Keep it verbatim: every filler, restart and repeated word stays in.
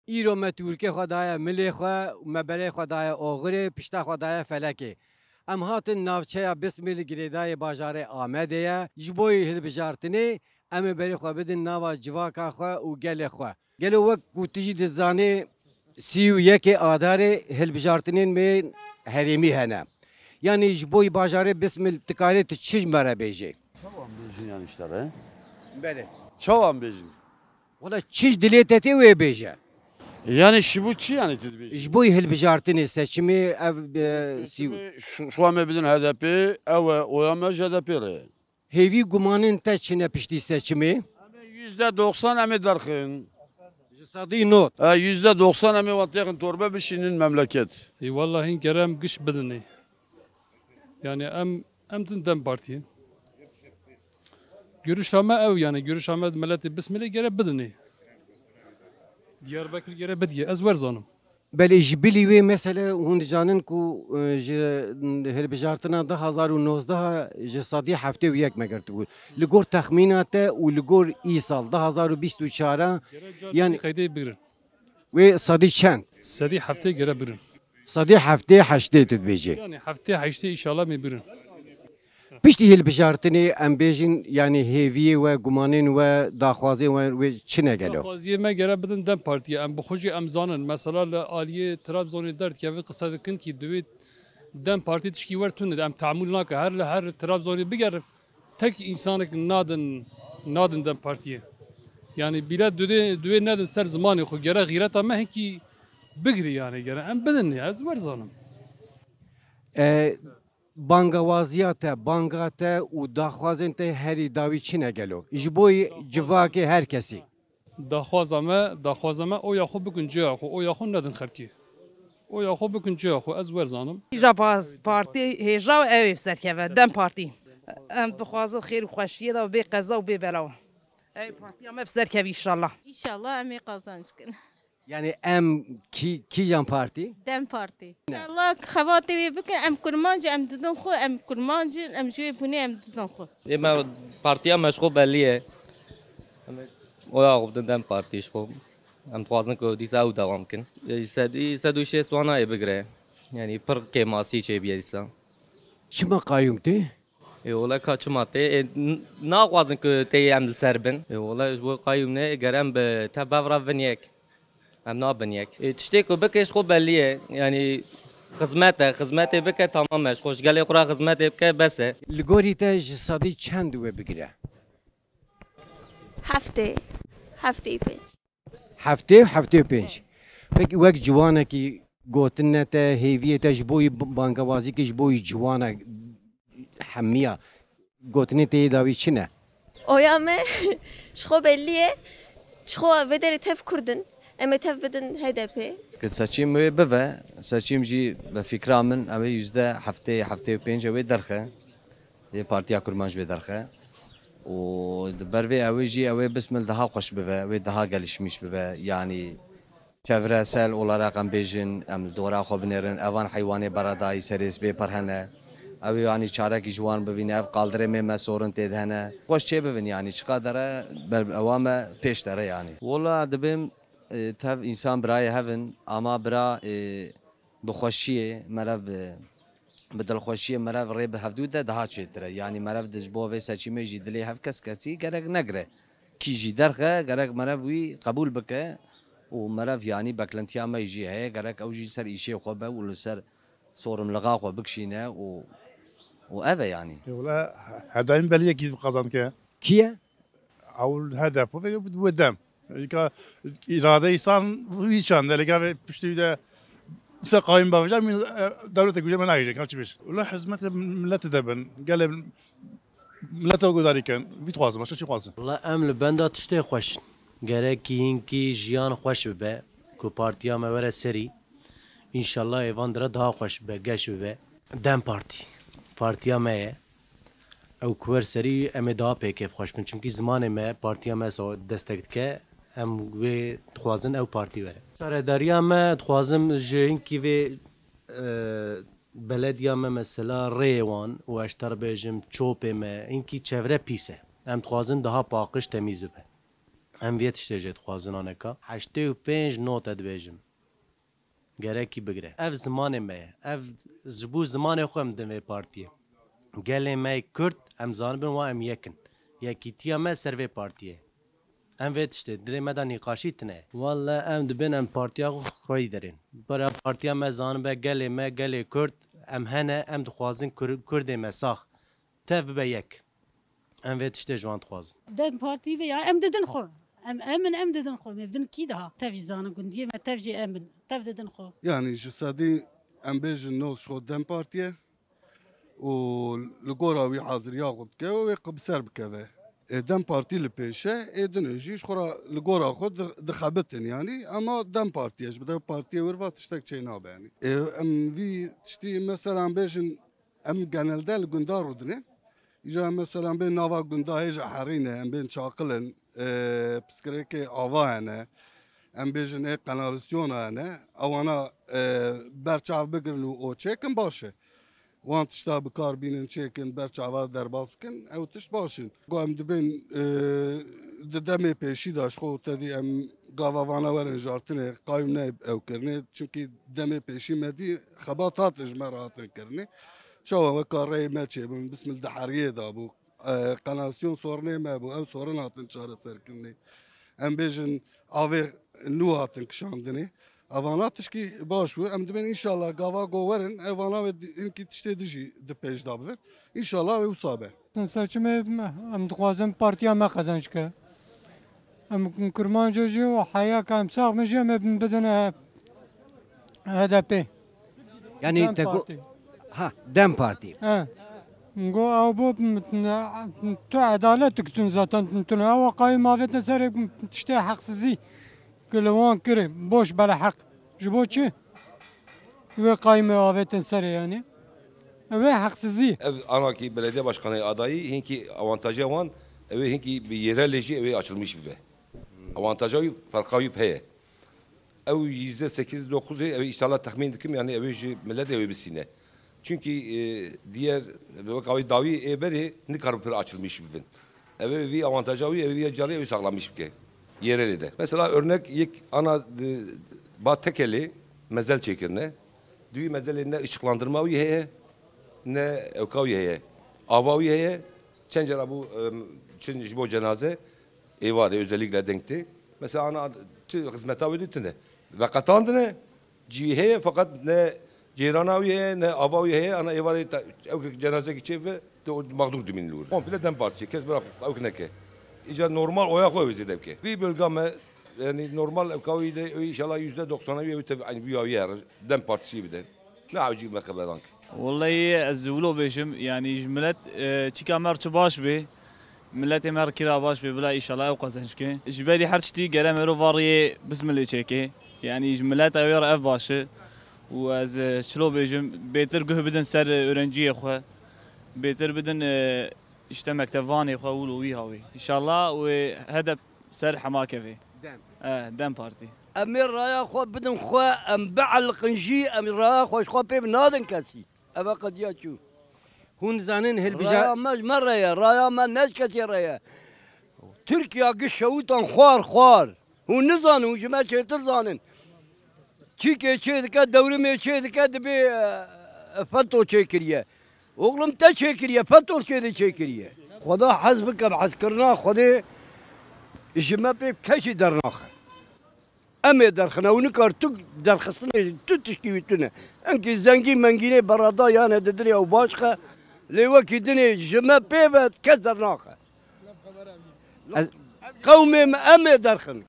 Îro me tûrkê xwe daye milê xwe, me berê xwe daye oxirê, pişta xwe daye felekê. Em hatin navçeya Bismil girêdayê bajarê Amedê ye. Ji bo hilbijartinê em ê berê xwe bidin nava civaka xwe û gelê xwe. Gelo wek ku tu jî dizanê sî û yekê Adarê hilbijartinên me herêmî hene. Yanî ji bo bajarê Bismil tu karê tu çi ji me re bêjê? Çawa em bêjin yanî ji te re? Belê. Çawa em bêjin? Wela çi ji dilê te tê wê bêje. Yanî ji bo çi yanî tu dibêjî? Ji bo hilbijartinê seçimê ev, e, sî- Seçimê şu, şu an me bidin H D P, ew e oya me ji H D P re. Hêvî gumanên te çi ne piştî seçimê? Em ê yüzde doksan em ê derxin. Ji sedî not. E, yüzde doksan em ê wan têxin torbe bişînin memleket. Ê, wela hîn gere em giş bidinê. Yani em, em din DEM Partiyê. Görüşa me ew yani, görüşa me miletê Bismilê gere bidinê. Diyarbekir gere bidiye, ez werzanim. Belê ji bilî wê mesele hûn dizanin ku, e, ji hilbijartina du hazar û nozdeh ji sedî heftê û yek me girtibû. Li gor texmîna te û li gor îsal du hazar û bîst û çar a, yanî qeydê bigirin. Wê sedî çend? Sedî heftê gere bigirin. Sedî heftê heştê tu dibêjî. Yani heftê heştê inşallah me bigirin. Piştî hilbijartinê em bêjin, yanî hêviyê we, gumanên we, daxwazên we wê çi ne gelo? Daxwaziyê me gere bidin DEM Partiyê. Em bi xwe jî em zanin. Mesela li aliyê Trabzonê derdikevin qise dikin kî divê DEM Partî tişkî wer tune de em tehamûl nake. Her li her Trabzonê bigerin. Tek însanek nadin, nadin DEM Partiyê. Yani bîle divê, divê nedin ser zimanê xwe. Gere xîreta me hinkî bigirî yani gere. Em bidin ya, ez werzanim. E, Bangawaziya te, banga te û daxwazên te herî dawî çi ne gelo? Ji bo civakê her kesî. Daxwaza me, daxwaza me oya xwe bikin cêya xwe, oya xwe nedin xelkê. Oya xwe bikin cêya xwe, ez werzanim. Îja pas-, partî hêja ew ê serkeve, DEM Partî. Em dixwazin xêr û xweşiyê de bê qeza û bê belaw. Ew ê partiya me bi serkevî inşallah. Înşallah em ê qazanc kin. Yani em kî-, kîjan partî? DEM Partî. Ne. Allah xebatê wê bikin, em kurmanc, em didin xwe, em kurmanc in, em ji wê bûnê em didin xwe. Ê me partiya me ji xwe bellî ye. Em ê oya xwe bidin DEM Partî ji xwe. Em dixwazin ku dîsa ew dewam kin. Ê, sedî sed û şêst wana ê bigire. Yani pir kêmasî çêbiye dîsa. Çima qayûm tê? Ê, wele ka çima tê? Ê, n-, naxwazin ku tê em li ser bin. Ê, wele ji bo qayûm ne, ger em bi te bev re vin yek. Em nabin yek. Ê, tiştê ku bike ji xwe bellî ye. Yanî xizmet e, xizmetê bike tamam e. Ji xwe ji gelê xwe re xizmetê bike bes e. Li gorî te ji sedî çend wê bigire? Heftê, heftê û pênc. Heftê û heftê û pênc. Peki wek ciwanekî gotinine te, hêviyê te ji bo wî b-, bangewazîkî ji bo wî ciwana hemiya gotinê te yê dawî çi ne? Oya me ji xwe bellî ye. Ji xwe vê derê tev Kurd in. Em ê tev bidin H D P. Ki seçîm wê bive, seçîm jî bi fikra min ew ê yüzde heftê, heftê û pênc ew ê derxe. Yê Partiya Kurmanc vê derxe. Û di ber vê ew ê jî ew ê Bismil daha xweş bibe, wê daha gelişmiş bibe. Yanî çevresel olarak em bêjin, em li dora xwe binêrin, evan heywanê beredayî serê sibê pir hene. Ew ê yanî çarekî ji wan bivîne, ev qaldirê mê me sorin tê de hene. Xweş çê bivin yanî, çiqadere ber ewa me pêş dere yanî. Wela dibêm, e, tev însan birayê hev in, ama bira, e, bi xweşiyê, meriv bi, bi dilxweşiyê meriv rê bi hevdû de daha çêtir e. Yanî meriv di ji bo vê seçîmê jî dilê hev kes kesî gerek negire. Kî jî derxe, gerek meriv wî qebûl bike û meriv yanî beklentiya me jî heye, gerek ew jî ser îşê xwe be û li ser sorimlixa xwe bikişîne û, û ev e yanî. Wele hedayîn belî ye kî qazanke. Kî ye? Ew H D P ve wê dem. Îka îrade însan wî çand e, lê gavê piştî wî de se qayûm bavêje, min, e, dewletê guje me nagêje, ka çi bêj. Wela hizmetê miletê de bin, gelê mileta gudarî kin, vî dixwazin, başka çi dixwazin? Wela em li benda tiştê xweş in. Gerek hinkî jiyan xweş bibe, ku partiya me were serî. Înşallah êvan dire daha xweş bibe, geş bibe. DEM Partî, partiya me ye. Ew ku wer serî em ê daha pê kêfxweş bin. Çimkî zimanê me, partiya me so-, destek dike, em wê dixwazin ew partî were. Şaredariya me dixwazim ji hinkî vê, e, belediya me mesela rêyê wan û ez ji te re bêjim çopê me, hinkî çevre pîs e. Em dixwazin daha paqij temîz bibe. Em vê tiştê jê dixwazin aneka. Heştê û pênc note dibêjim. Gerekî bigire. Ev zimanê me ye. Ev ji bo zimanê xwe em din vê partiyê. Gelê me yê Kurd, em zanibin wa em yek in. Yekîtiya me ser vê partiyê. Em vê tiştê, dilê me de nîqaşî tune ye. Welle em dibên em partiya xwe xweyî derên. Bira partiya me zanibe gelê me, gelê Kurd, em hene, em dixwazin Kur-, Kurdê me sax. Tev bibe yek. Em vê tiştê ji wan dixwazin. Dem Partî ve ya, em didin xwe. Em, em in, em didin xwe. Me bidin kî daha? Tev jî zanin gundiyê me, tev jî em in. Tev didin xwe. Yani ji sedî em bêjin nod ji xwe Dem Partî ye û li gora wî haziriya xwe dike û wê qe bi ser bikeve. Ê Dem Partî li pêş e, ê dinê jî ji xwe re li gora xwe di-, dixebitin yani. Ama Dem Partî ye, ji bi Dem Partiyê wir va tiştek çê nabe yani. Ê em vî tiştî mesela em bêjin Em genelde li gunda rûdinê. Îja em mesela em bên nava gunda hêja herî ne, em bên çaqil in, e, piskirêkê ava hene, em bêjin ê qenalisyona hene, ewana, e, ber çav bigirin û o çêkin baş e. Wan tişta bi kar bînin çêkin, ber çava derbas bikin, ew tişt baş in. Ku em dibên, e, di demê pêşî de ji xwe te dî em gava vana werin jartinê, qayûm ne ew kirinê, çimkî demê pêşî me dî xebat hatin ji me re hatin kirinê. Çawa weka rêyê me çêbûn, bismil di heriyê de bû. E, qenasyon sorunê me bû, ew sorin hatin çareserkirinê. Em bêjin avê nû hatin kişandinê. Evana tişkî baş bû. Em dibên înşallah gava go werin, evana wê di-, hinkî tiştê dijî di pêş de bivin. Înşallah wê wisa be. Seçimê em dixwazin partiya me qezenc ke. Em kurmanca jî û heyaka em sax bin jî em ê bidin H D P. Yani Dem te ku-, Partî. Ha, Dem Partî. He. Go ew bo, tu edalet dikitin zaten, tu ne ew qayîm avêtin serê tiştê heqsizî ki li wan kiri, boş bele heq. Ji bo çi? Wê qayîmê avêtin serê yani. Ew ê heqsizî. Ev anakî belediye başkanı adayî hinkî avantaja wan, ew ê hinkî bi yerelê jî ew ê açılmış bibe. Avantaja wî, ferqa wî heye. Ew yüzde sekiz dokuz ê, ew inşallah tahmin dikim, yani ew ji millet ew bisîne. Çünkü, e, diğer, wek ew dawî ê berê, nikar pir açılmış bibin. Ew vî avantaja wî, ew vî carê ew saxlamış bike. Yerelê de. Mesela örnek yek ana, e, ba tekelê mezel çêkirine. Duyî mezelê ne ışıklandırma wî heye, ne ewka wî heye. Ava wî heye. Çend cara bû, e, çin ji bo cenaze, êvarê, özellikle denkti. Mesela ana tu xizmeta wê dî tune. Veqetandine, cî heye, fakat ne cêrana wî heye, ne ava wî heye, ana êvarê ta-, ew ke cenazekî çê ve, te o mağdur dimîn li wir. Komple Dem Partî, kes bira ew neke. Îca normal oya xwe wê zêde bike. Vî bölga me, yani normal ew kawî de, ew inşallah yüzde doksan ew tev, yani bu yavi yer, Dem Partisi bide. Ne awcî me xeberan. Wellahî ez wilo bêjim, yanî ji milet, e, çîka me re çi baş bê, miletê me re kira baş bê, bila îşallah ew qezenc ke. Ji berî her tiştî gere mero va riyê bismilê çêke. Yanî ji mileta wê re ev baş e. Û ez, e, çilo bêjim, bêtir guh bidin ser, e, öğrenciyê xwe. Bêtir bidin, e, işte mektevanê xwe wilo wî hawê. Îşallah wê hedef ser hema kevê. Dem. E, Dem Partî. Em ê raya xwe bidin xwe, em bieliqin jî, em raya xwe ji xwe pê nadin kesî. Ev e qediya çû. Hûn zanin hilbija- Raya me ji me re ye, raya me ne ji kesê re ye. Tirkiya giş şewîtan xwar xwar. Hûn nizanin, hûn ji me çêtir zanin. Çîkê çê dike, dewrimê çê dike, dibê, e, feto çêkiriye. Oxlum te çêkiriye, feto kê de çêkiriye. Xweda hez bike bi hezkirina Xwedê ji me pê keşî dernaxe. Em ê derxine û nikar tu derxistinê tu tiştî wî tune. Enkî zengî mengînê berada yane di dinê ew başxe. Lê wekî dinê ji me pê ve kes dernaxe. Ez Qewmê me em ê derxin.